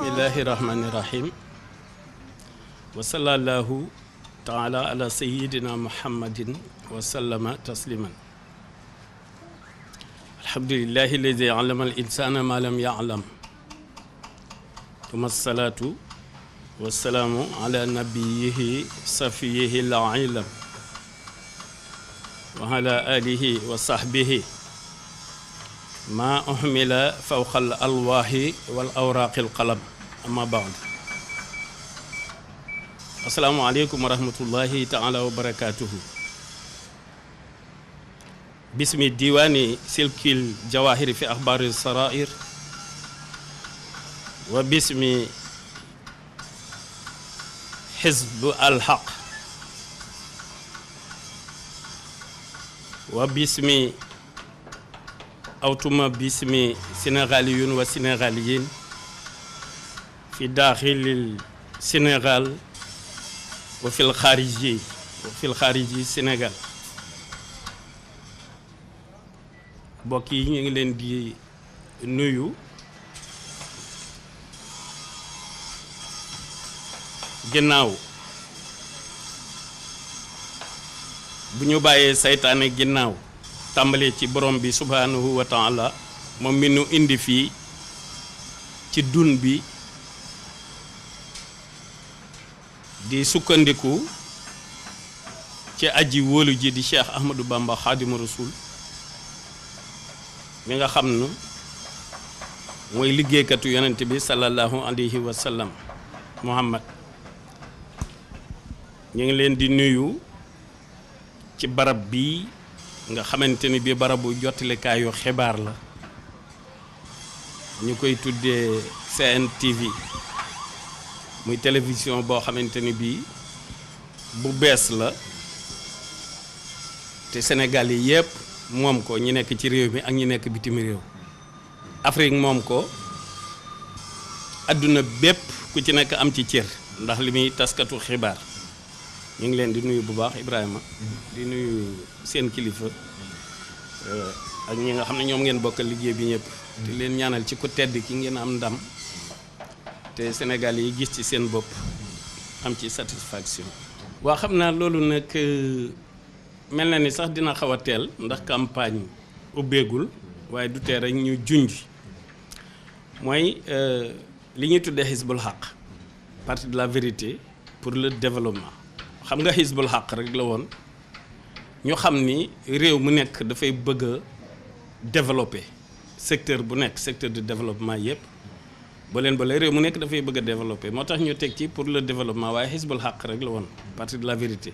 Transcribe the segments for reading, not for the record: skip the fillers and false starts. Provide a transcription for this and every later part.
bismillahi rahmani rahim wa sallallahu taala ala sayyidina muhammadin wa sallama tasliman alhamdulillahi alladi allama al insana ma lam ya'lam tuma salatu wassalaamu ala nabiyihi safiyihi la ilam wa ala alihi wa sahbihi ma uhmila fawqa al alwaahi wal awraaqi al qalam amma baad assalaamu aleykum wa rahmatullahi taala wa barakatuhu bismi diwaani silkil jawahiri fi axbaari sarair wa bismi xizb al xaq wa bismi awtuma bismi sénégaliyun wa sénégaliyin fi daaxilil Sénégal wa fil xaariji Sénégal mbokk yi ñu ngi leen di nuyu ginnaaw bu ñu bàyyee saytaane ginnaaw tàmbalee ci borom bi subhanahu wa taala moom mi nu indi fii ci dun bi di sukkandiku ci aji wóolu ji di Cheikh Ahmadou Bamba Xaadimu Rasul mi nga xam ne mooy liggéeykatu yonent bi sallallahu alayhi wa sallam Muhammad ñu ngi leen di nuyu ci barab bi nga xamante ni bi barabu jottalekaayu xibaar la ñu koy tuddee CNTV muy télévision boo xamante ni bii bu bees la te Sénégal yi yëpp moom ko ñi nekk ci réew mi ak ñi nekk bitim réew Afrique moom ko adduna bépp ku ci nekk am ci cër ndax li muy taskatu xibaar ñu ngi leen di nuyu bu baax Ibrahima di nuyu seen kilifa ak ñi nga xam ne ñoom ngeen bokkal liggéey bi ñëpp di leen ñaanal ci ku tedd ki ngeen am ndam te Sénégal yi gis ci seen bopp am ci satisfaction. waa xam naa loolu nag mel na ni sax dina xaw a teel ndax campagne ubbeegul waaye du tee rek ñu junj mooy li ñuy tuddee Hizbul Haq parti de la vérité pour le développement. xam nga Hizbul Haq rek la woon ñu xam ni réew mu nekk dafay bëgg a développer secteur bu nekk secteur de développement yëpp ba réew mu nekk dafay bëgg a développer moo tax ñu teg ci pour le développement waaye Hizbul Haq rek la woon parti de la vérité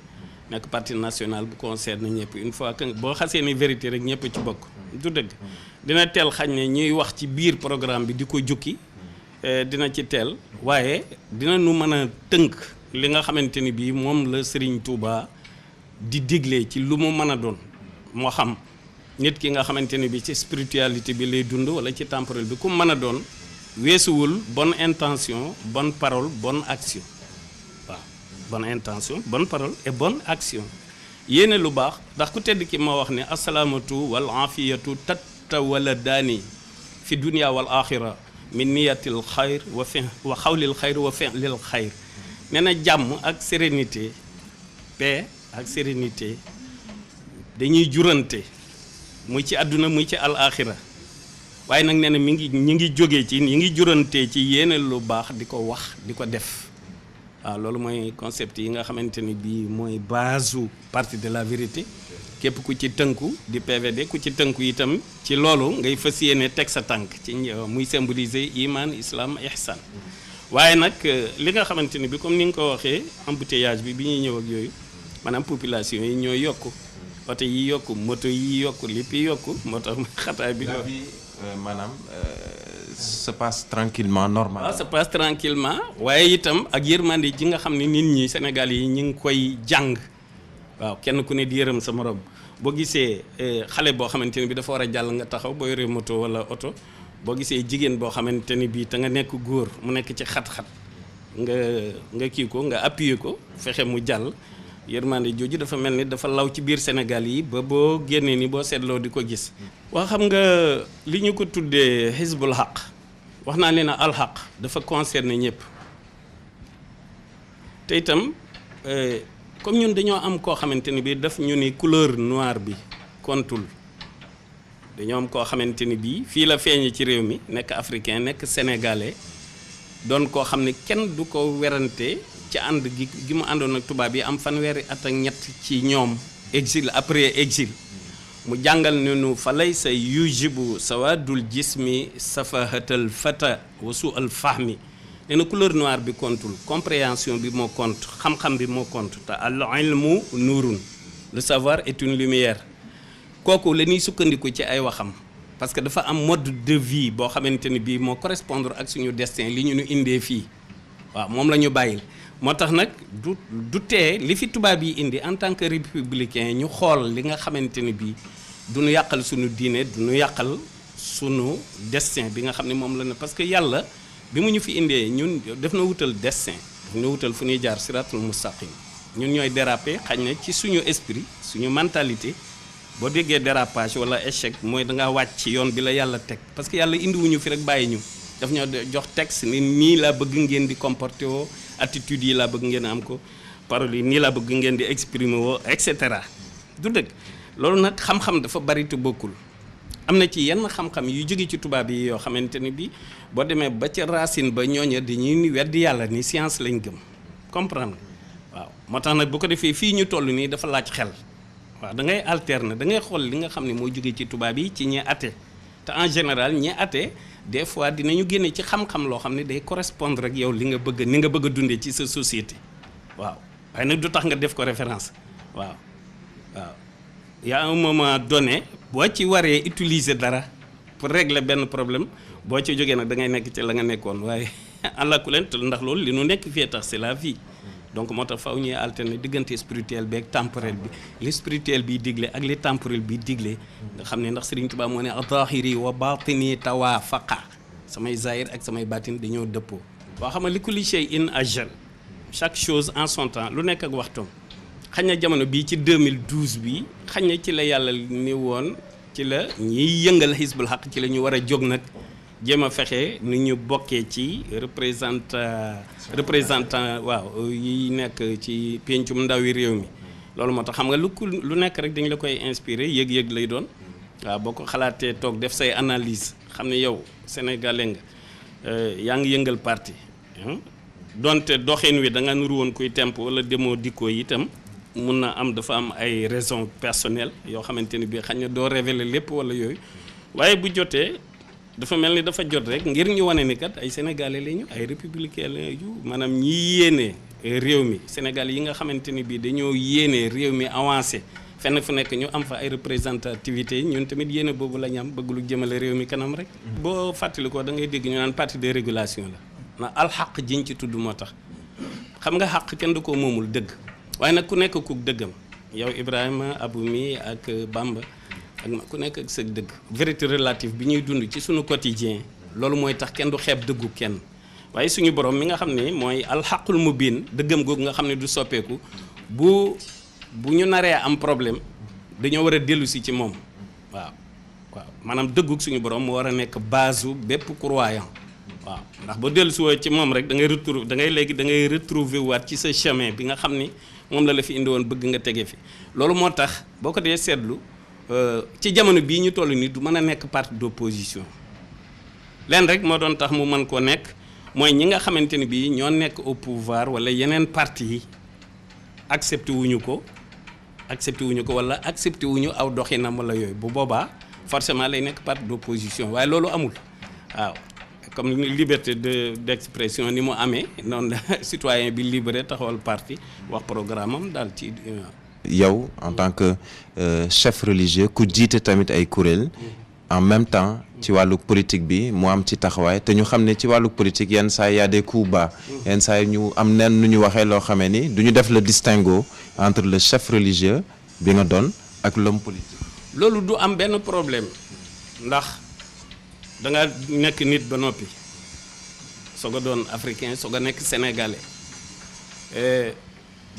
nekk parti national bu concerne ñëpp une fois que boo xasee ni vérité rek ñëpp ci bokk du dëgg dina teel xañ ne ñuy wax ci biir programme bi di ko jukki dina ci teel waaye dina nu mën a tënk li nga xamante ni bii moom la Serigne Touba di digle ci lu mu mën a doon moo xam nit ki nga xamante ni bii ci spiritualité bi lay dund wala ci temporel bi ku mën a doon weesuwul bonne intention bonne parole bonne action waaw bonne intention bonne parole et bonne action yéene lu baax ndax ku tedd ki ma wax ne asalaamatu wal afiyatu tatawala daani fi dunia wal axira min niyatil xayr wa xawlil xayr wa fi'lil xayr nee na jàmm ak sérénité paix ak sérénité dañuy jurante muy ci àdduna muy ci alaaxira waaye nag nee na ñi ngi jógee ci ñi ngi jurante ci yéene lu baax di ko wax di ko def waaw loolu mooy concept yi nga xamante ni bii mooy base parti de la vérité képp ku ci tënku di PVD ku ci tënku itam ci loolu ngay fas yéene teg sa tànk ci muy symboliser iman islam ihsan waaye nag li nga xamante ni bi comme ni nga ko waxee embouteillage bi ñuy ñëw ak yooyu maanaam population yi ñooy yokku oto yi yokku moto yi yokku lépp yi yokku moo tax xataay bi maanaam se passe tranquillement normal. waaw se passe tranquillement waaye itam ak yërmande ji nga xam ne nit ñi Sénégal yi ñu ngi koy jàng waaw kenn ku ne di yërëm sa morom boo gisee xale boo xamante ni bi dafa war a jàll nga taxaw boo yoree moto wala oto boo gisee jigéen boo xamante ni bii te nga nekk góor mu nekk ci xat-xat nga kii ko nga appuyer ko fexe mu jàll yërmande jooju dafa mel ni dafa law ci biir Sénégal yi ba boo génnee ni boo seetloo di ko gis. waa xam nga li ñu ko tuddee Hizbul Haq wax naa leen ne alxaq dafa concerner ñëpp te itam comme ñun dañoo am koo xamante ni bii daf ñu ni couleur noire bi kontul dañoo am koo xamante ni bii fii la feeñe ci réew mi nekk africain nekk sénégalais doon koo xam ne kenn du ko werante ci ànd gi mu àndoon ak tubaab yi am fanweeri at ak ñett ci ñoom exil après exil mu jàngal ne nu fa lay sa yujibu sawadul jismi safahatal fata wasu al fahmi nee na couleur noire bi kontul compréhension bi moo compte xam-xam bi moo compte te al ilmu nuurun le savoir est une lumière kooku la ñuy sukkandiku ci ay waxam parce que dafa am mode de vie boo xamante ni bii moo correspondre ak suñu destin li ñu nu indee fii waaw moom la ñu bàyyil moo tax nag du tee li fi tubaab yi indi en tant que républicain ñu xool li nga xamante ni bii du ñu yàqal suñu diine du ñu yàqal suñu destin bi nga xam ne moom la ne parce que yàlla bi mu ñu fi indee ñun def na wutal destin daf na wutal fu ñuy jaar siratul mustaqim ñun ñooy déraper xañ na ci suñu esprit suñu mentalité boo déggee dérapage wala échec mooy dangaa wàcc ci yoon bi la yàlla teg parce que yàlla indiwuñu fi rek bàyyi ñu daf ñoo jox texte ni nii laa bëgg ngeen di comporté woo attitude yi laa bëgg ngeen am ko parole yi nii laa bëgg ngeen di exprimer woo et cetera du dëgg loolu nag xam-xam dafa bari te bokkul am na ci yenn xam-xam yu jóge ci tubaab yi yoo xamante ni bi boo demee ba ca racine ba ñooña dañuy weddi yàlla ni science lañ gëm comprendre waaw moo tax nag bu ko defee fii ñu toll nii dafa laaj xel waaw da ngay alterner da ngay xool li nga xam ne moo jóge ci tubaab yi ci ñi athée te en général ñi athée des fois dinañu génne ci xam-xam loo xam ne day correspondre ak yow li nga bëgg ni nga bëgg a dundee ci sa société waaw waaye nag du tax nga def ko référence waaw waaw y a un moment donné boo ci waree utiliser dara pour régler benn problème boo ci jógee nag da ngay nekk ci la nga nekkoon waaye àlla ku leen ndax loolu li nu nekk fii tax c'est la vie donc moo tax faw ñuy alterner diggante spirituel bi ak temporel bi li spirituel bi digle ak li temporel bi digle nga xam ne ndax Serigne Touba moo ne zahiri wa batini tawaafaqa samay zahir ak samay batin dañoo dëppoo boo xam ne li kulli shay'in ajal chaque chose en son temps lu nekk ak waxtoom xañ na jamono bii ci 2012 bi xañ na ci la yàlla ni woon ci la ñiy yëngal Hizbul Haq ci la ñu war a jóg nag jéem a fexe ni ñu bokkee ci représentant waaw yi nekk ci pencum ndawi réew mi loolu moo tax xam nga lu nekk rek dañ la koy inspiré yëg-yëg lay doon waaw boo ko xalaatee toog def say analyse xam ne yow sénégalais nga yaa ngi yëngal parti donte doxin wi da nga nuru woon kuy temp wala demoo dikkoo itam mun na am dafa am ay raisons personnelles yoo xamante ni bii xañ na doo révéler lépp wala yooyu waaye bu jotee dafa mel ni dafa jot rek ngir ñu wane ni kat ay sénégalais lañu ay républicains lañu maanaam ñi yéene réew mi Sénégal yi nga xamante ni bii dañoo yéene réew mi avancé fenn fu nekk ñu am fa ay représentativité ñun tamit yéene boobu la ñu am bëgg lu jëmale réew mi kanam rek. boo fàttali ko da ngay dégg ñu naan parti de régulation la na alxaq jiñ ci tudd moo tax xam nga xaq kenn du ko moomul dëgg waaye nag ku nekk ku dëggam yow Ibrahima Abou mi ak Bamba. ak ku nekk ak sa dëgg vérité relative bi ñuy dund ci suñu quotidien loolu mooy tax kenn du xeeb dëggu kenn waaye suñu borom mi nga xam ne mooy alxaqul mubin dëggam googu nga xam ne du soppeeku bu ñu naree am problème dañoo war a dellu si ci moom waaw maanaam dëggug suñu borom mu war a nekk base u bépp croyant waaw ndax ba dellu si woo ci moom rek da ngay retrouver waat ci sa chemin bi nga xam ni moom la fi indi woon bëgg nga tege fi loolu moo tax boo ko dee seetlu ci jamono bii ñu toll nii du mën a nekk parti d'opposition leen rek moo doon tax mu mën koo nekk mooy ñi nga xamante ni bii ñoo nekk au pouvoir wala yeneen parti yi accepté wuñu ko wala accepté wuñu aw doxinam wala yooyu bu boobaa forcément lay nekk parti d'opposition waaye loolu amul waaw comme liberté d'expression ni mu amee noonu la citoyen bi libéré taxawal parti wax programme am daal ci. yow en tant que chef religieux ku jiite tamit ay kuréel en même temps ci wàllu politique bi mu am ci taxawaay te ñu xam ne ci wàllu politique yenn saa y a des coups bas yenn saa ñu am nen nu ñu waxee loo xamee ni du ñu def le distinguo entre le chef religieux bi nga doon ak l'homme politique. loolu du am benn problème ndax da nga nekk nit ba noppi soog a doon africain soog a nekk sénégalais.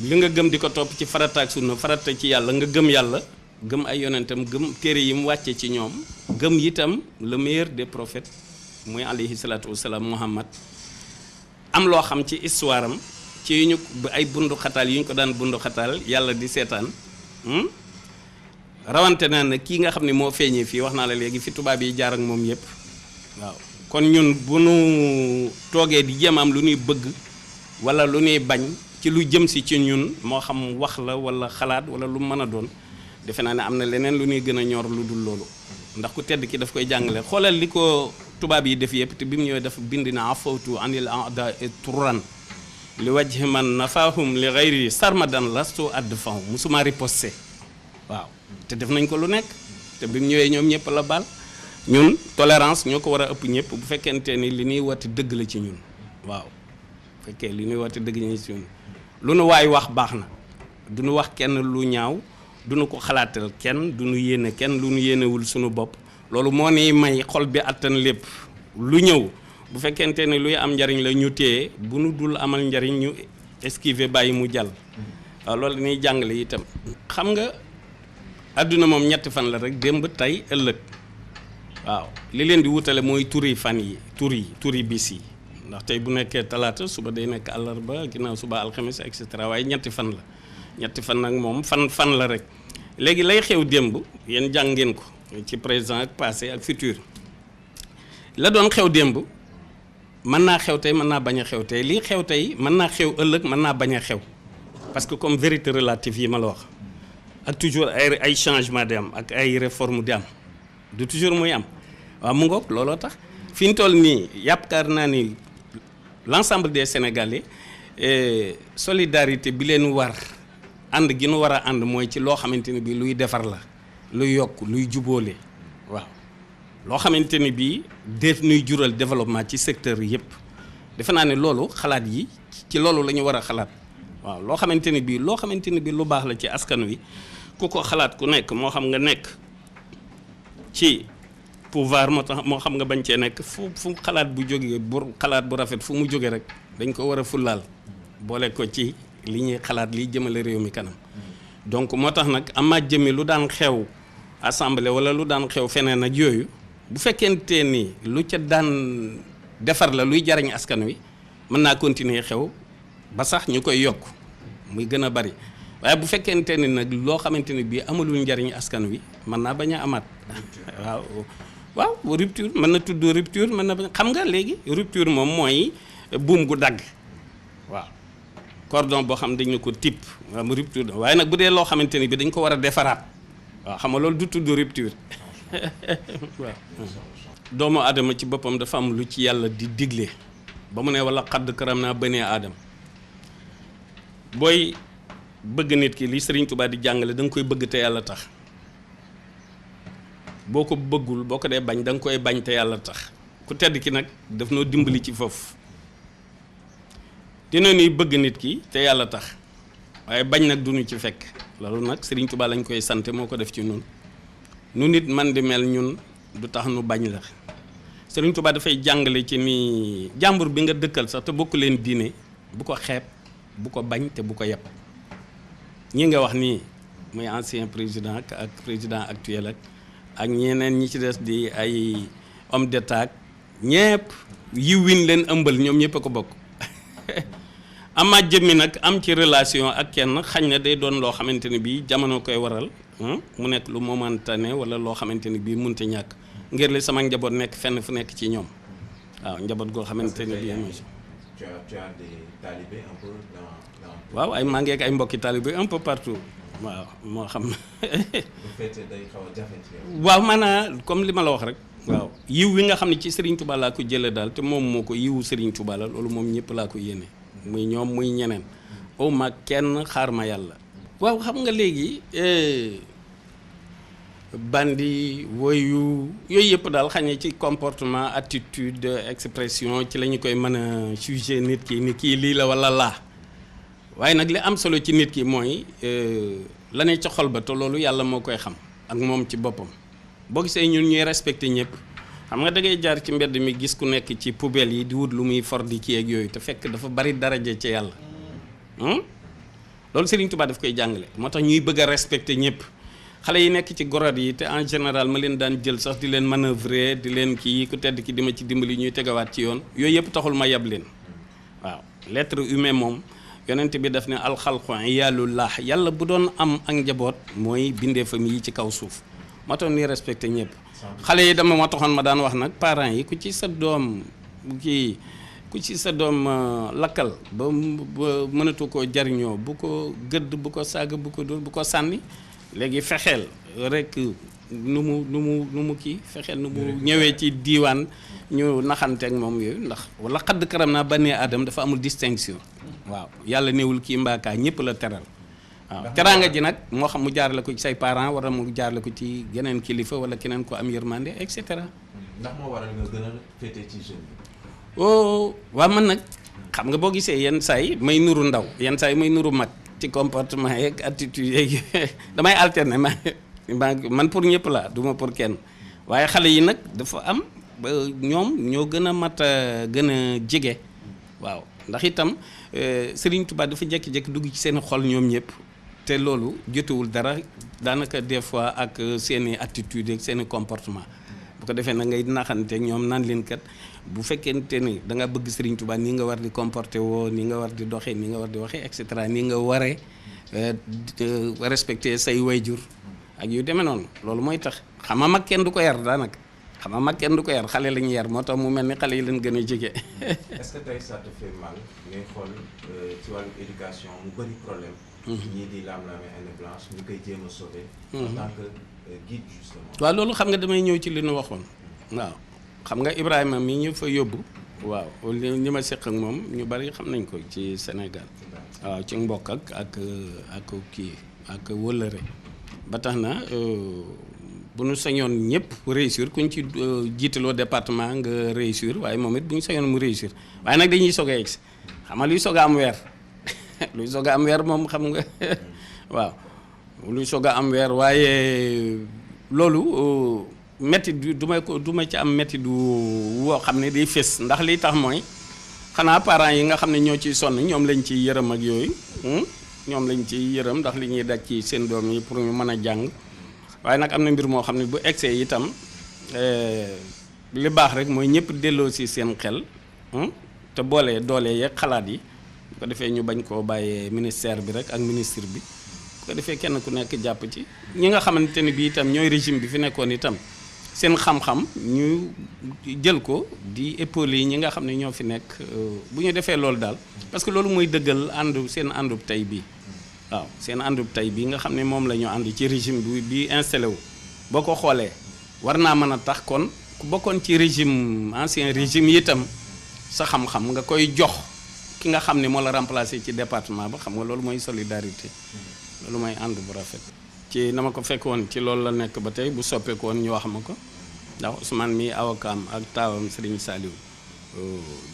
li nga gëm di ko topp ci farata ak sunna farata ci yàlla nga gëm yàlla gëm ay yonentam gëm téere yi mu wàcce ci ñoom gëm itam le meilleur des prophètes muy alayhi salaatu wasalaam Muhammad am loo xam ci histoire am ci yu ñu ay bundu xataal yu ñu ko daan bundu xataal yàlla di seetaan rawante naa ne kii nga xam ne moo feeñee fii wax naa la léegi fi tubaab yi jaar ak moom yëpp waaw kon ñun bu nu toogee di jéem am lu ñuy bëgg wala lu ñuy bañ ci lu jëm si ci ñun moo xam wax la wala xalaat wala lu mën a doon defe naa ne am na leneen lu ñuy gën a ñor lu dul loolu ndax ku tedd ki daf koy jàngale xoolal li ko tubaab yi def yëpp te bi mu ñëwee dafa bind na afawtu anil aada et turan li wajhi man nafahum li ghayri sarmadan lastu adfahu musuma riposté waaw te def nañ ko lu nekk te bi mu ñëwee ñoom ñëpp la baal ñun tolérance ñoo ko war a ëpp ñëpp bu fekkente ni li ñuy wati dëgg la ci ñun waaw bu fekkee li ñuy wati dëgg la ci ñun lu nu waay wax baax na du nu wax kenn lu ñaaw du nu ko xalaatal kenn du nu yéene kenn lu nu yéenewul suñu bopp loolu moo ni may xol bi attan lépp lu ñëw bu fekkente ne luy am njariñ la ñu téye bu nu dul amal njariñ ñu esquiver bàyyi mu jàll waaw loolu dañuy jàngale itam xam nga àdduna moom ñetti fan la rek démb tey ëllëg waaw li leen di wutale mooy turi fan yi turi bis yi ndax tey bu nekkee talaata suba day nekk àllarba ginnaaw suba alxames et cetera waaye ñetti fan la ñetti fan nag moom fan la rek léegi lay xew démb yéen jàng ngeen ko ci présent ak passé ak futur la doon xew démb mën naa xew tey mën naa bañ a xew tey lii xew tey mën naa xew ëllëg mën naa bañ a xew parce que comme vérité relative yi ma la wax ak toujours ay changement di am ak ay réforme di am du toujours muy am waaw mu ngoog looloo tax fi ñu toll nii yaakaar naa ni l'ensemble des Sénégalais solidarité bi leen war ànd gi nu war a ànd mooy ci loo xamante ni bii luy defar la luy yokk luy jubóole waaw loo xamante ni bii def nuy jural développement ci secteur yëpp defe naa ne loolu xalaat yi ci loolu la ñu war a xalaat waaw loo xamante ni bii lu baax la ci askan wi ku ko xalaat ku nekk moo xam nga nekk ci pouvoir moo xam nga bañ cee nekk fu xalaat bu jógee bu xalaat bu rafet fu mu jóge rek dañ ko war a fullaal boole ko ci li ñuy xalaat liy jëmale réew mi kanam donc moo tax nag ama jëmi lu daan xew assemblée wala lu daan xew feneen ak yooyu bu fekkente ni lu ca daan defar la luy jariñ askan wi mën naa continuer xew ba sax ñu koy yokk muy gën a bari waaye bu fekkente ni nag loo xamante ni bii amalul njariñ askan wi mën naa bañ a amaat waaw rupture mën na tudd rupture mën na xam nga léegi rupture moom mooy buum gu dagg waaw cordon boo xam dañ ne ko type am rupture waaye nag bu dee loo xamante ni bi dañ ko war a defaraat waaw xam nga loolu du tudd rupture waaw doomu aadama ci boppam dafa am lu ci yàlla di digle ba mu ne wala xadd karam naa bani aadam booy bëgg nit ki li Sëriñ Tuubaa di jàngale da nga koy bëgg te yàlla tax boo ko bëggul boo ko dee bañ da nga koy bañ te yàlla tax ku tedd ki nag daf noo dimbali ci foofu dina nuy bëgg nit ki te yàlla tax waaye bañ nag duñu ci fekk loolu nag Sëriñ Tuubaa lañ koy sante moo ko def ci ñun nu nit man di mel ñun du tax nu bañ la Sëriñ Tuubaa dafay jàngale ci ni jàmbur bi nga dëkkal sax te bokk leen diine bu ko xeeb bu ko bañ te bu ko yeb ñi nga wax nii muy ancien président ak président actuel ak ñeneen ñi ci des di ay homme d'état ñëpp yiw win leen ëmbal ñoom ñëpp a ko bokk ama jëmmi nag am ci relation ak kenn xañ na day doon loo xamante ni bii jamono koy waral mu nekk lu momentané wala loo xamante ni bii mënut a ñàkk ngir li sama njaboot nekk fenn fu nekk ci ñoom waaw njaboot goo xamante ni bii tu as des talibés un peu waaw ay maa ngi ak ay mbokki talibé un peu partout waaw moo xam waaw maanaam comme li ma la wax rek waaw yiw wi nga xam ne ci Serigne Touba laa ko jëlee daal te moom moo ko yiwu Serigne Touba la loolu moom ñëpp laa ko yéene muy ñoom muy ñeneen aw ma kenn xaar ma yàlla waaw xam nga léegi bandi woyu yooyu yëpp daal xañ ci comportement attitude expression ci la ñu koy mën a juger nit ki ni kii lii la wala laa waaye nag li am solo ci nit ki mooy la ne ca xol ba te loolu yàlla moo koy xam ak moom ci boppam boo gisee ñun ñuy respecté ñëpp xam nga da ngay jaar ci mbedd mi gis ku nekk ci poubelle yi di wut lu muy for di kii ak yooyu te fekk dafa bari daraja ci yàlla loolu Serigne Touba daf koy jàngale moo tax ñuy bëgg a respecté ñëpp xale yi nekk ci gorot yi te en général ma leen daan jël sax di leen manœuvrer di leen kii ku tedd ki di ma ci dimbali ñuy tegawaat ci yoon yooyu yëpp taxul ma yab leen waaw l'être humain moom yonent bi daf ne alxalqu iyaalullah yàlla bu doon am ak njaboot mooy bindee famille yi ci kaw suuf moo tax ni respecté ñëpp xale yi dama moo taxoon ma daan wax nag parents yi ku ci sa doom lakkal ba mënatu koo jariñoo bu ko gëdd bu ko saaga bu ko dóor bu ko sànni léegi fexeel rek nu mu kii fexeel nu mu ñëwee ci diiwaan ñu naxanteeg moom yooyu ndax wala xadd karam naa bani Adam dafa amul distinction waaw yàlla néewul kii mbaakaa ñëpp la teral waaw teraanga ji nag moo xam mu jaarale ko ci say parents wala mu jaarale ko ci geneen kilifa wala keneen ko am yërmande et cetera. ndax moo waral nga gën a féete ci jeune bi. oh waaw man nag xam nga boo gisee yenn saa yi may nuru ndaw yenn saa yi may nuru mag ci comportement yeeg attitude yeeg damay alterner man pour ñëpp la duma pour kenn waaye xale yi nag dafa am ba ñoom ñoo gën a mat a gën a jege waaw ndax itam Serigne Touba dafa jékki-jékki dugg ci seen xol ñoom ñëpp te loolu jotewul dara daanaka des fois ak seeni attitude ak seeni comportement bu ko defee nag ngay naxanteeg ñoom naan leen kat bu fekkente ni da nga bëgg Serigne Touba nii nga war di comporter woo nii nga war di doxee nii nga war di waxee et cetera nii nga waree respecter say wayjur ak yu demee noonu loolu mooy tax xam nga mag kenn du ko yar daanaka xam nga mag kenn du ko yar xale la ñuy yar moo tax mu mel ni xale yi leen gën a jege. est-ce que tey ça te fait mal ngay xool ci wàllu éducation mu bëri problème. ñii di laam-laame année blanche ñu koy jéem a sauver. en tant que guide justement. waaw loolu xam nga damay ñëw ci li ñu waxoon waaw xam nga Ibrahima mi ñu fa yóbbu. waaw li ma seq ak moom ñu bari xam nañ ko ci Sénégal. waaw ci mbokk ak kii ak wëllëre ba tax na bu ñu sañoon ñëpp réussir kuñ ci jiitaloo département nga réussir waaye moom it bu ñu sañoon mu réussir waaye nag dañuy soog a egg si xam nga luy soog a am weer luy soog a am weer moom xam nga waaw luy soog a am weer waaye loolu métti du ma ci am métti du woo xam ne day fés ndax liy tax mooy xanaa parents yi nga xam ne ñoo ciy sonn ñoom lañ ciy yërëm ak yooyu ñoom lañ ciy yërëm ndax li ñuy daj ci seen doom yi pour ñu mën a jàng waaye nag am na mbir moo xam ne bu egsee itam li baax rek mooy ñëpp delloo si seen xel te boole doole yeeg xalaat yi bu ko defee ñu bañ koo bàyyee ministère bi rek ak ministre bi bu ko defee kenn ku nekk jàpp ci ñi nga xamante ni bi itam ñooy régime bi fi nekkoon itam seen xam-xam ñu jël ko di épaule yi ñi nga xam ne ñoo fi nekk bu ñu defee loolu daal parce que loolu mooy dëggal seen àndub tey bi waaw seen àndub tey bi nga xam ne moom la ñu ànd ci régime bi installé wu boo ko xoolee war naa mën a tax kon ku bokkoon ci régime ancien régime yi itam sa xam-xam nga koy jox ki nga xam ne moo la remplacé ci département ba xam nga loolu mooy solidarité loolu mooy ànd bu rafet ci na ma ko fekk woon ci loolu la nekk ba tey bu soppeeku woon ñu wax ma ko ndax Ousmane mi awakaam ak taawam Serigne Saliou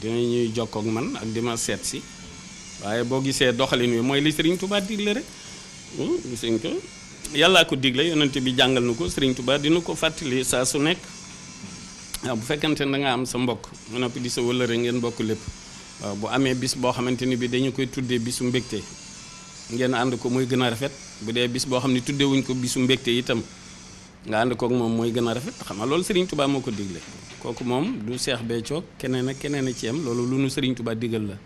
dinañuy jokkoo ak man ak di ma seet si waaye boo gisee doxalin wi mooy li Serigne Touba digle rek gis nga ko yàllaa ko digle yonent bi jàngal nu ko Serigne Touba dina ko fàttali saa su nekk waaw bu fekkante ne da nga am sa mbokk mu noppi di sa wëllëre ngeen bokk lépp waaw bu amee bis boo xamante ni bi dañu koy tuddee bisu mbégte ngeen ànd ko muy gën a rafet bu dee bis boo xam ne tuddewuñ ko bisu mbégte itam nga ànd kook moom mooy gën a rafet xam nga loolu Serigne Touba moo ko digle kooku moom du Seex Béthio keneen ak keneen a ci am loolu lu nu Serigne Touba digal la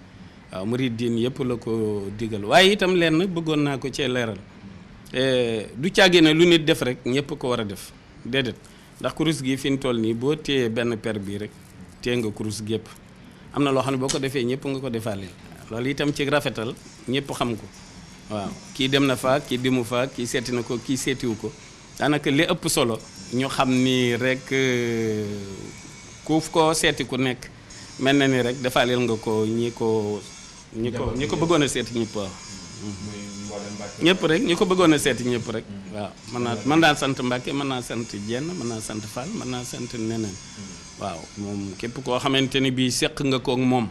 waaw murid diin yëpp la ko digal waaye itam lenn bëggoon naa ko cee leeral du caagee ne lu nit def rek ñëpp ko war a def déedéet ndax kurus gi fi ñu toll nii boo téyee benn per bii rek téye nga kurus gi yëpp am na loo xam ne boo ko defee ñëpp nga ko defaaleel loolu itam ci rafetal ñëpp xam ko waaw kii dem na fa kii demu fa kii seeti na ko kii seetiwu ko daanaka li ëpp solo ñu xam ni rek ku ko seeti ku nekk mel na ni rek defaaleel nga ko ñi ko bëggoon a seeti ñëpp waaw ñëpp rek ñi ko bëggoon a seeti ñëpp rek waaw mën naa sant Mbàkke mën naa sant Jenn mën naa sant Fall mën naa sant neneen waaw moom képp koo xamante ni bii seq nga koog moom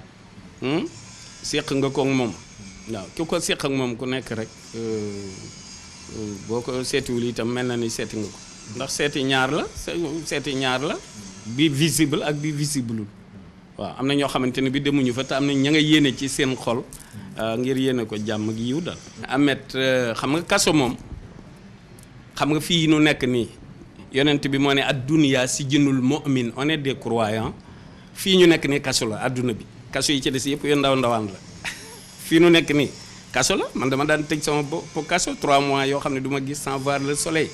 seq nga koog moom waaw ki ko seq ak moom ku nekk rek boo ko seetiwul itam mel na ni seeti nga ko ndax seeti ñaar la bi visible ak bi visible waaw am na ñoo xamante ne bi demuñu fa te am na ña nga yéene ci seen xol ngir yéene ko jàmm ak yiw daal. Amet xam nga kaso moom xam nga fii nu nekk nii yonent bi moo ne ad-dunya sijnul mu'min, on est des croyants. fii ñu nekk nii kaso la adduna bi kaso yi ci des yëpp yu ndawaan la fii nu nekk nii kaso la man dama daan tëj sama bopp kaso 3 mois yoo xam ne du ma gis sans voir le soleil.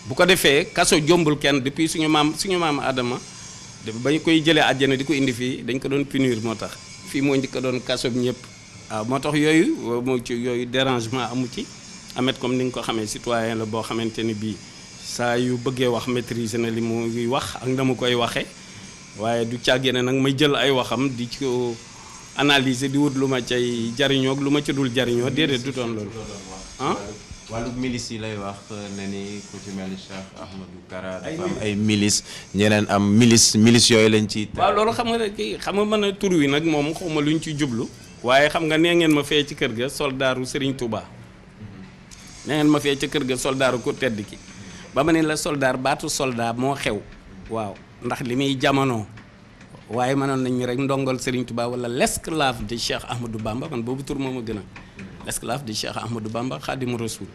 bu ko defee kaso jombul kenn depuis suñu maam Adama ba ñu koy jëlee àjjana di ko indi fii dañ ko doon punir moo tax fii moo njëkk a doon kaso bi ñëpp waaw moo tax yooyu dérangement amu ci. Ahmed comme ni nga ko xamee citoyen la boo xamante ni bii saa yu bëggee wax maîtriser na li muy wax ak na mu koy waxee waaye du càggee ne nag may jël ay waxam di ko analyser di wut lu ma cay jariñoo ak lu ma ci dul jariñoo déedéet du doon loolu. ah wàllu milice yi lay wax ne ni ku ci mel ni Cheikh Ahmadou Kara dafa am ay milice ñeneen am milice yooyu lañ ci. waaw loolu xam nga rek xam nga mën a tur wi nag moom xawma luñ ci jublu waaye xam nga nee ngeen ma fee ci kër ga soldaaru Serigne Touba. nee ngeen ma fee ca kër ga soldaaru ko tedd ki ba ma ne la soldaar baatu soldat moo xew waaw ndax li muy jamono waaye mënoon nañu rek ndongol Serigne Touba wala l'esclave de Cheikh Ahmadou Bamba man boobu tur moo ma gën a l'esclave de Cheikh Ahmadou Bamba Khadimu Rasoul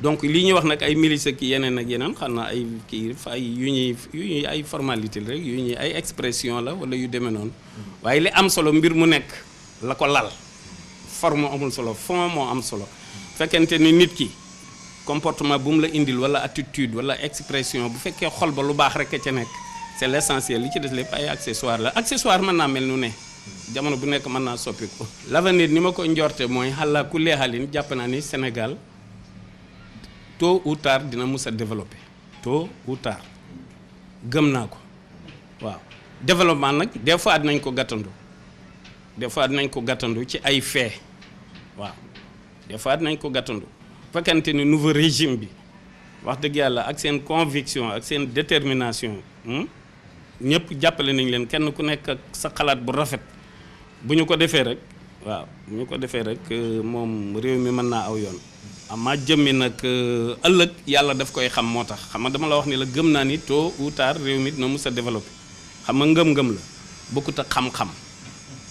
donc lii ñuy wax nag ay milice ki yeneen ak yeneen xam naa ay kii ay yu ñuy ay formalité rek yu ñuy ay expression la wala yu demee noonu waaye li am solo mbir mu nekk la ko lal forme amul solo fond moo am solo fekkente ni nit ki comportement bu mu la indil wala attitude wala expression bu fekkee xol ba lu baax rek ca nekk c'est l'essentiel li ci des lépp ay accessoire la accessoire mën naa mel nu ne jamono bu nekk mën naa soppi ko l'avenir ni ma ko njorte mooy xalaa ku leexalin jàpp naa ni Sénégal tôt ou tard dina mus a développer tôt ou tard gëm naa ko waaw développement nag des fois dinañ ko gàttandu ci ay fait waaw des fois dinañ ko gàttandu fekkente ni nouveau régime bi wax dëgg yàlla ak seen conviction ak seen détermination ñëpp jàppale nañ leen kenn ku nekk ak sa xalaat bu rafet bu ñu ko defee rek waaw bu ñu ko defee rek moom réew mi mën naa aw yoon ama jëmmi nag ëllëg yàlla daf koy xam moo tax xam nga dama la wax ni la gëm naa ni tôt ou tard réew mi dina mus a développé xam nga ngëm-ngëm la bokkut ak xam-xam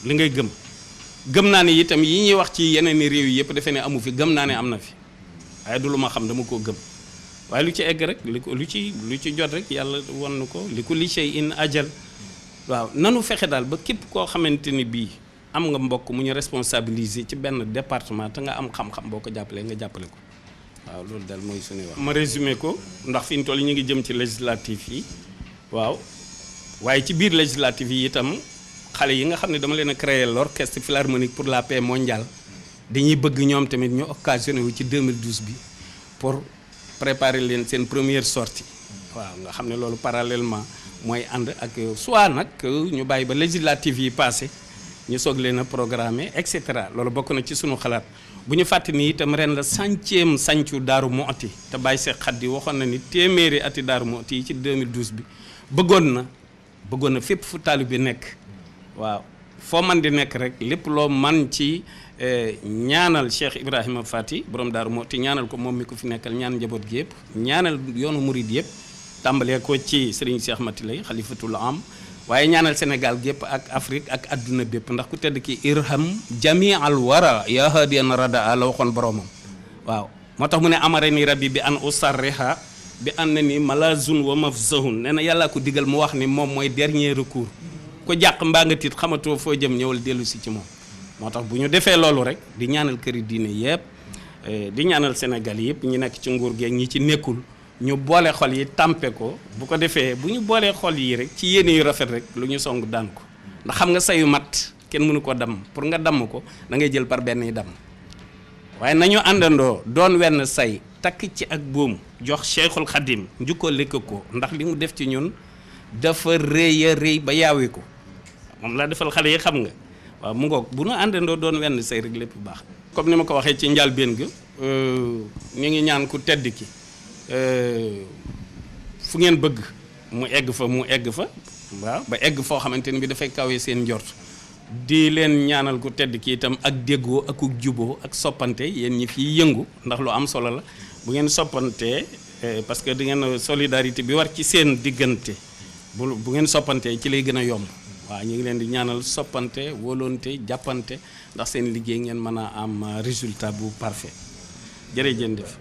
li ngay gëm naa ni itam yi ñuy wax ci yeneen i réew yi yëpp defee ne amu fi gëm naa ne am na fi waaye du lu ma xam dama koo gëm waaye lu ci egg rek lu ci jot rek yàlla won na ko li ko li shay in ajal waaw nanu fexe daal ba képp koo xamante ni bii am nga mbokk mu ñu responsabiliser ci benn département te nga am xam-xam boo ko jàppalee nga jàppale ko waaw loolu daal mooy suñuy wax. ma résumé ko ndax fi ñu toll ñu ngi jëm ci législatif yi waaw waaye ci biir législatif yi itam xale yi nga xam ne dama leen a créer l'orchestre philharmonique pour la paix mondiale dañuy bëgg ñoom tamit ñu occasionné wu ci 2012 bi pour préparer leen seen première sortie waaw nga xam ne loolu parallèlement mooy ànd ak soit nag ñu bàyyi ba législative yi passé ñu soog leen a programmer et cetera loolu bokk na ci sunu xalaat bu ñu fàtte ni itam ren la 100e sancu Daaru Muxti te Baye Seex Xaddi waxoon na ni téeméeri ati Daaru Muxti yi ci 2012 bi bëggoon na fépp fu taalibe bi nekk waaw foo man di nekk rek lépp loo man ci ñaanal Cheikh Ibrahima Fati borom Daaru Muxti ñaanal ko moom mi ko fi nekkal ñaan njaboot gi yëpp ñaanal yoonu murid yëpp tàmbalee ko ci Serigne Cheikh Mati Lay xalifatul am waaye ñaanal Sénégal gépp ak Afrique ak adduna bépp ndax ku tedd ki irham jami al wara ya hadiyan rada la waxoon boromam waaw moo tax mu ne amare ni rabbi bi an usarriha bi an na ni malazun wa mafzahun nee na yàllaa ko digal mu wax ni moom mooy dernier recours ko jàq mbaa nga tiit xamatoo foo jëm ñëwal dellu si ci moom moo tax bu ñu defee loolu rek di ñaanal këri diine yëpp di ñaanal Sénégal yëpp ñi nekk ci nguur geeg ñi ci nekkul ñu boole xol yi tàmpe ko bu ko defee bu ñu boolee xol yi rek ci yéene yu rafet rek lu ñu song daan ko ndax xam nga sayu mat kenn mënu ko damm pour nga damm ko da ngay jël par benn yi damm waaye nañu àndandoo doon wenn say takk ci ak buum jox Cheikhul Khadim njukkoo lekk ko ndax li mu def ci ñun dafa rëy a rëy ba yaawi ko moom laa defal xale yi xam nga waaw mu ngoog bu nu àndandoo doon wenn say rek lépp baax comme ni ma ko waxee ci njàlbéen ga ñu ngi ñaan ku tedd ki fu ngeen bëgg mu egg fa waaw ba egg foo xamante ni bi dafay kawee seen njort di leen ñaanal ku tedd ki itam ak déggoo ak juboo ak soppante yéen ñi fiy yëngu ndax lu am solo la bu ngeen soppantee parce que di ngeen solidarité bi war ci seen diggante bu ngeen soppantee ci lay gën a yomb waaw ñu ngi leen di ñaanal soppante wóolonte jàppante ndax seen liggéey ngeen mën a am résultat bu parfait jërëjëf.